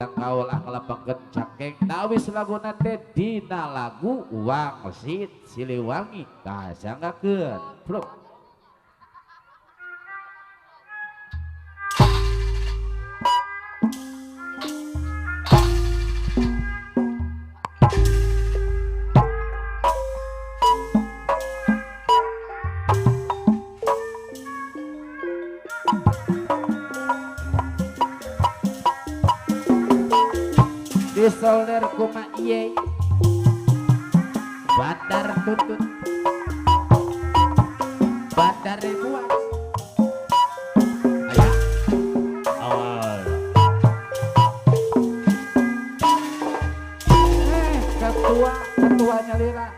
Kaulah ngelapangkeun cangkeng tawis laguna teh dina lagu Wangsit Siliwangi kasanggakeun. Bro. Disolder kuma iye bandar tutut bandar ribuan ayah awal ketuanya lila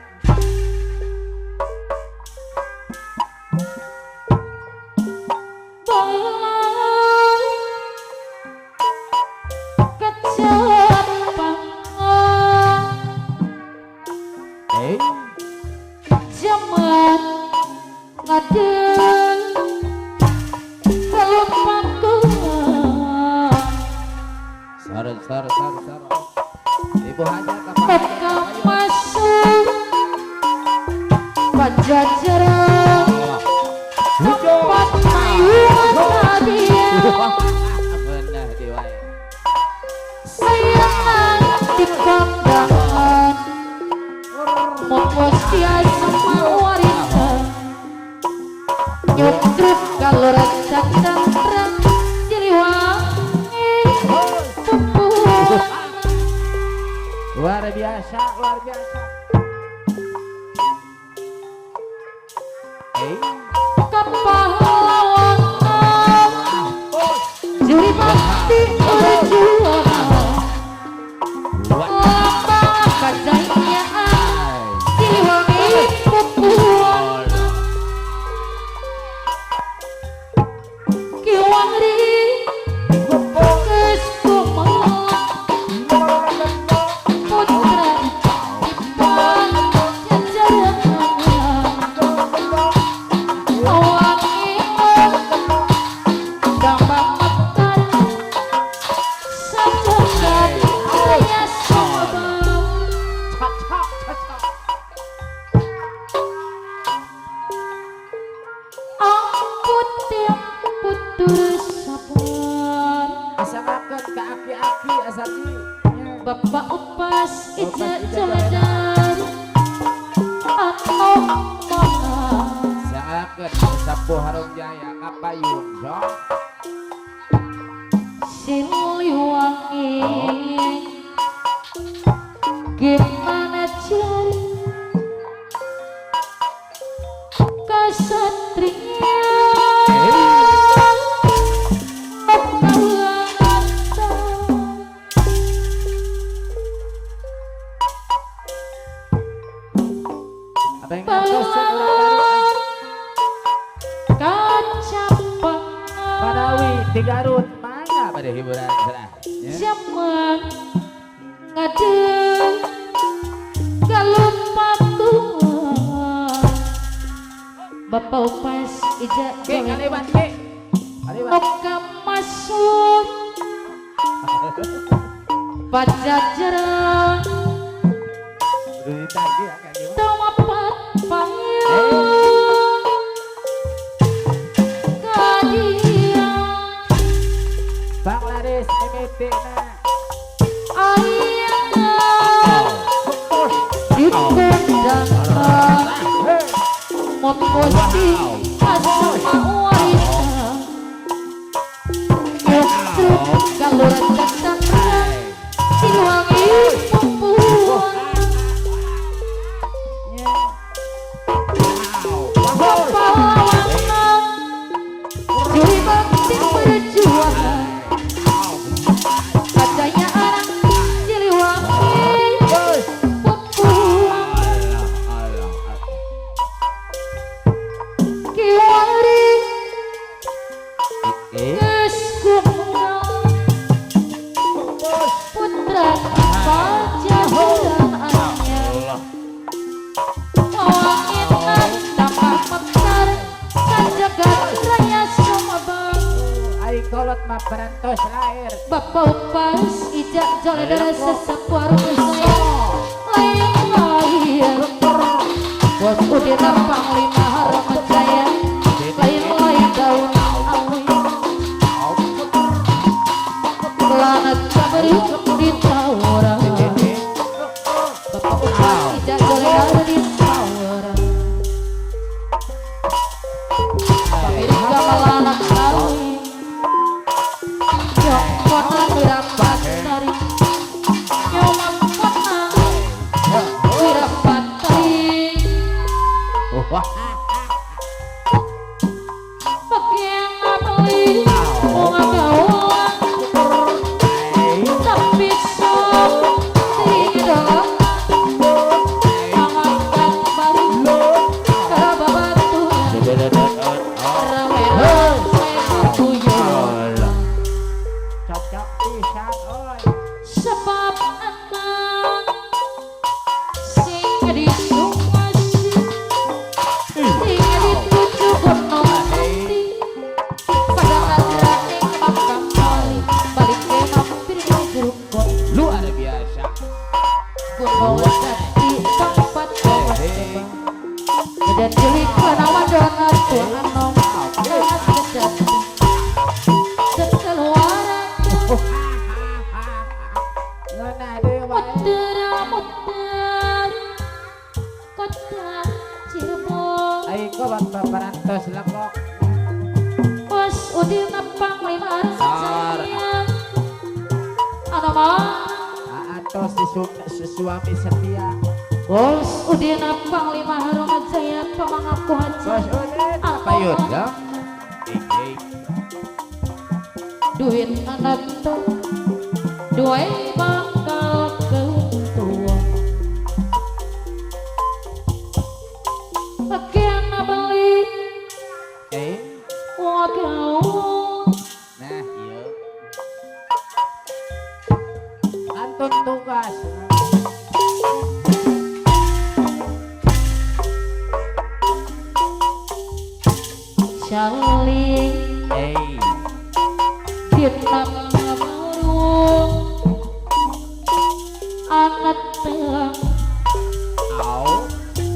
sar ibu hajat apa masuk Pajajaran tempat mayuan benar diwae sayang di kondangan mopo sama warisan nyutruk kalor cacantra Siliwangi pupuan. Luar biasa, luar biasa. Kepahlawanan juri bakti perjuangan lambang kejayaan Siliwangi pupuan. Ki Wangri Bapak upas ija jajar atau mana sangakeun sapu harum jaya kapayun sok Siliwangi gimana cari kesatria di Garut mana pada hiburan cerah zaman ngadeng galupatuan bapak upas ija moka masuk Pajajaran tempat payung Bangladesh MT na ayah dikundangkan moposi asma warisa nyutruk kalor cacantra Siliwangi pupuan pahlawanan juri bakti perjuangan kejayaan Siliwangi pupuan. Ki Wangri geus kumaha putra Pajajarannya wanginan tambah mekar sajagat raya Sumabang ai kolot mah parantos lahir bapak upas ija Joledar sesepuh Rumajaya lain-lain Bos Udin Panglima Rumajaya lain-lain daun awi Lanat kaberi di Tawara Bapak Upas Ija Joledar di Tawara Pemilik gamelanak kawi Nyokona wirapatari Nyokona wirapatari Bagian beli unga gawan tapi sok tidak mangkat bari karababaturan rame-rame guyon Cocok pisan oi. Sebab anak sing ditungasi sing dituju kono ati pada nagrane makam balik balik ke mampir di Jerukon Luar biasa. Gunung Jati tempat bawa dan cilik lana wadona tua anom kelas sejati sekeluaran Ngeunah deui wae. Muter-muter kota Cirebon Ai kobat paparantos lepok. Bos Udin Panglima Jaya anu mah Atos suami setia. Bos Udin Panglima Jaya pamangaku haji Bos Udin payun ya. Duit anak tuh duit bakal ketua bagian beli wagau. Nah, iya. Antun tugas. Charlie Dina burung anak teng Au.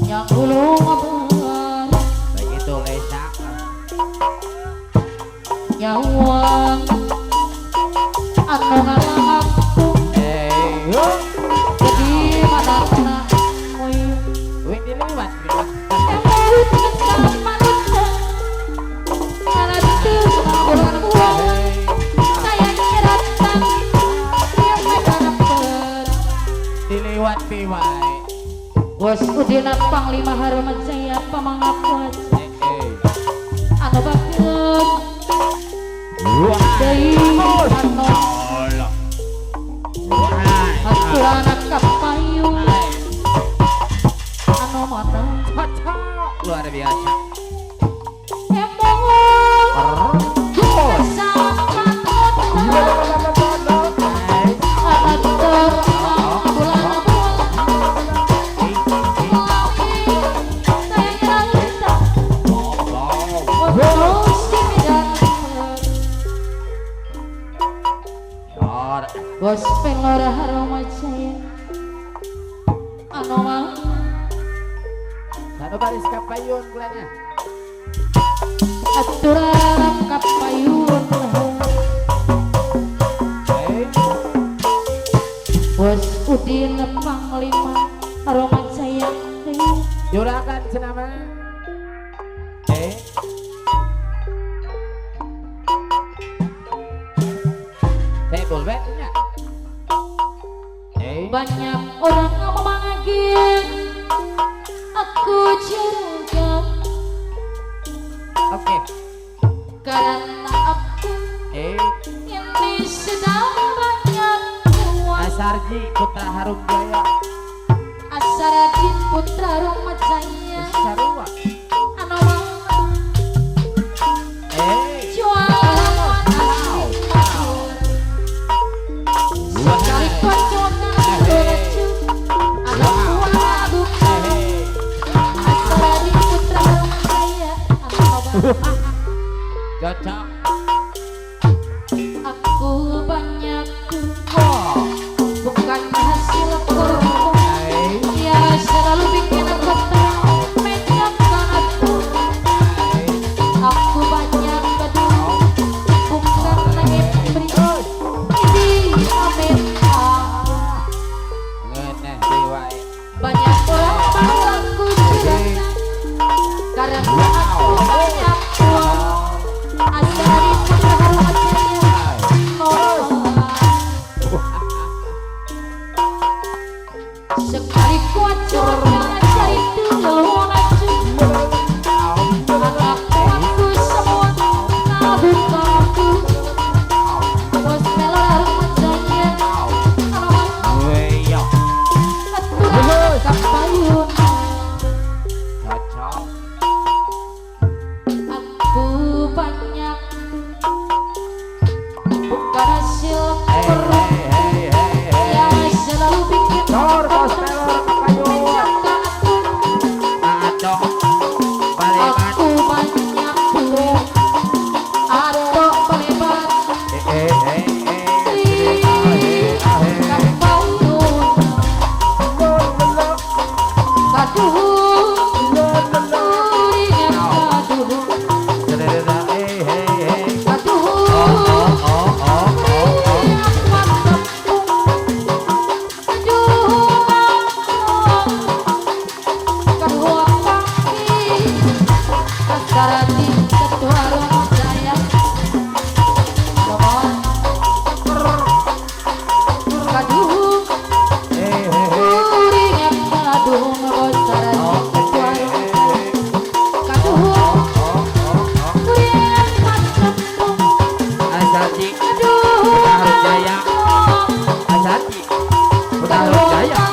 Yang hulu bar Begitu lesak. Nyawang anu ngalangaku jadi mana Wing diliwat. Diliwat piwai. Bos Udin Panglima Harumajaya pamangaku haji anu bageun deui anu aturana kapayun anu mana Cocok luar biasa. Emong Bos Pelor Harumajaya anu mah Sanu baris kapayun kulana. Aturan kapayun Bos Udin Panglima Harumajaya Juragan cenama. Tebol nya. Banyak orang memanggil aku juragan. Oke. Karena aku ini sedang banyak uang. Asarji Putra Harum Jaya. Asarji Putra Rumajaya. Sarua. Anu jualan sekali kocokan lucu anak buah duka. Asarji Putra Rumajaya. Anu Cocok. Aku banyak uang. Asarji Putra Harum Jaya.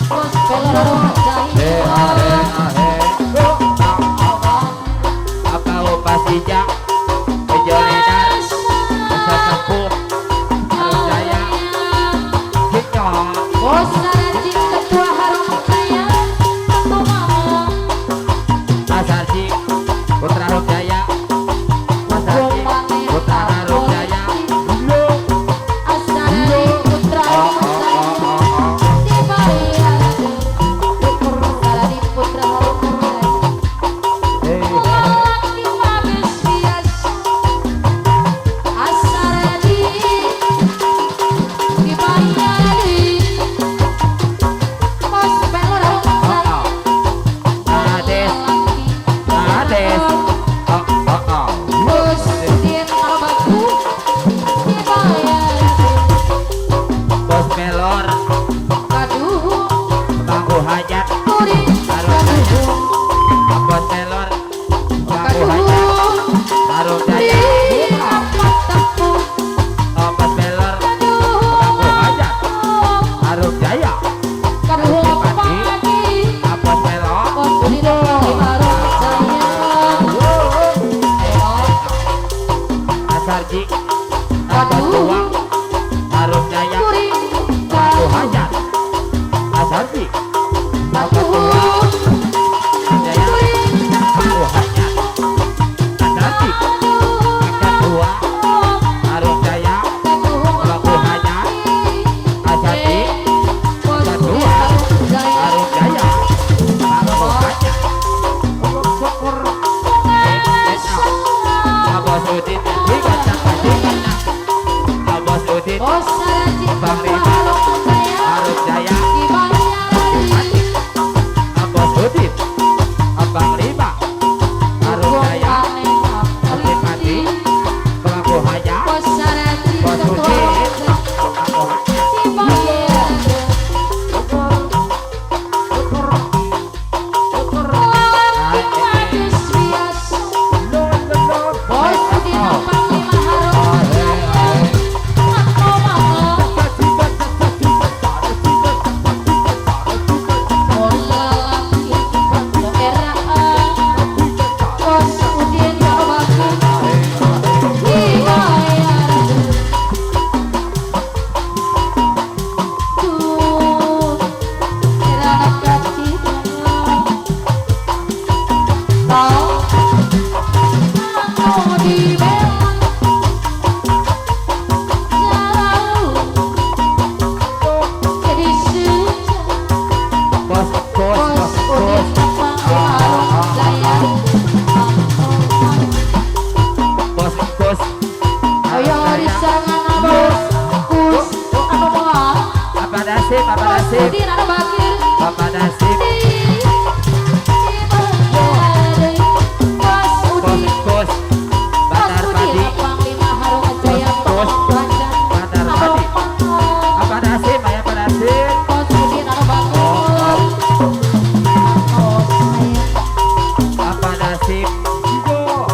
Bos Pelor Harum Jaya. Apa Upasija Kejoledan Sesepuh Harum Jaya Kinyo. Bos Sarji Ketua Harum Jaya Ketua Asarji Putra Harum Jaya. Asarji Putra Harum Jaya. Asarji Putra Harum Jaya Sarji Putra Harum Jaya. Lelaki habis bias Asarji dibayari. Bos Pelor Harum Jaya. Ades Ades Oh oh oh. Bos Udin Abaku dibayar. Bos Pelor Kaduh Bangku Hajat kuring Harum Jaya. Bos Pelor Bangku Hajat kaduh Harum Jaya. kuring apa tepung Bos Pelor Bangku Hajat Harum Jaya. Kaduh pagi Bos Pelor Bos Udin Harum Jaya. Asarji Ketua Harum Jaya Kuring Bangku Hajat Asarji Ketua Jaya Bangku Hajat Asarji Ketua Harum Jaya Bangku Hajat Asarji Ketua Harum Jaya Bangku Hajat Syukur Abos Udin Abos Udin Bos Sarji Bang Ketua Rima Harum Jaya Harum Jaya dibayari. Abos Udin Abang Lima Harum Jaya Udin Mati Bangku Hajat Bos Sarji Bos Ketua Udin Harum Bangku Hajat Jaya Bos Udin Panglima Harum Jaya Bos Udin Abaku dibayar. Tuh era kecil kau aku dibela jauh jadi sejak. Bos bos Bos bos Udin bos Panglima Harum Jaya. Bos bos Ayo disangan bos kus anu moal. Bapak Nasib Bapak Bos Nasib Udin anu bakir Bapak Nasib di dibayar. Bos Bos Udin bos Bos Batar Udin Padi Panglima Harum Jaya Bos. Panglima Batar Padi Bapak Nasib ayah Pak Nasib Bos Udin anu bakir. Bos saya Bapak Nasib keluar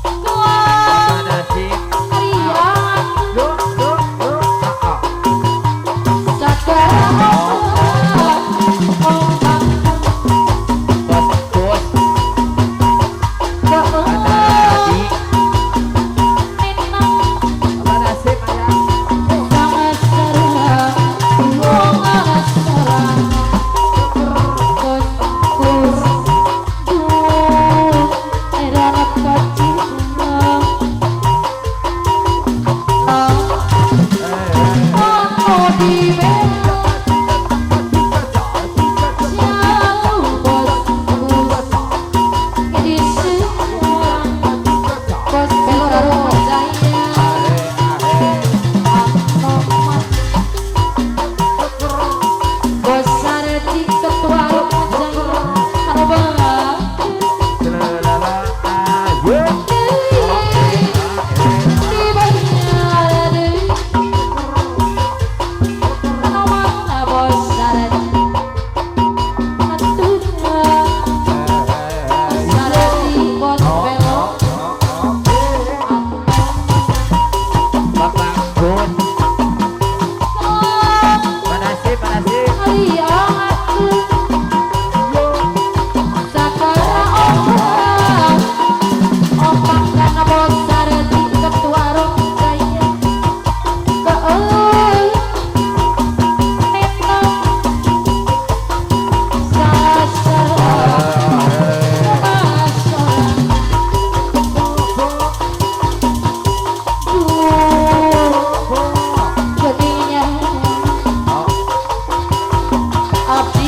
Bapak Nasib riang Yo yo yo ah sekarang. Oh.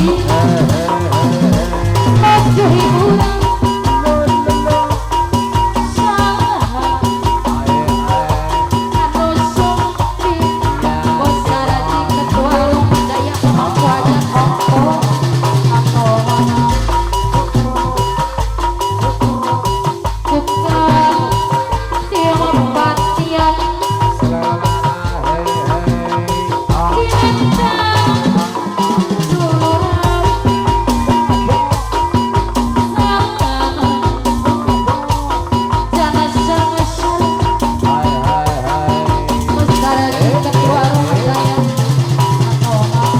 Nuju hiburan saha anu sumping Bos Saraji ketua Rumah Jaya pemangku hajat ongko anu mana buka tiang dilentang duluran sama jana sama Bos Saraji ketua Rumah Jaya anu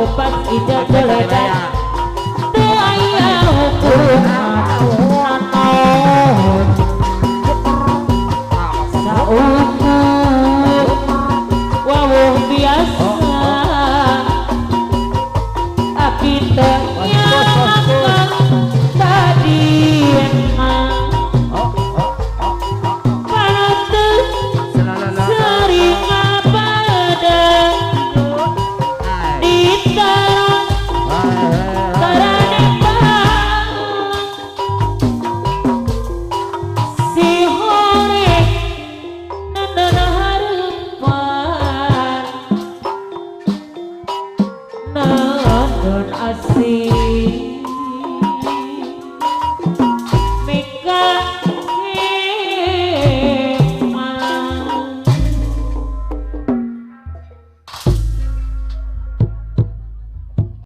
Upas ija jeledan teu aya hukum.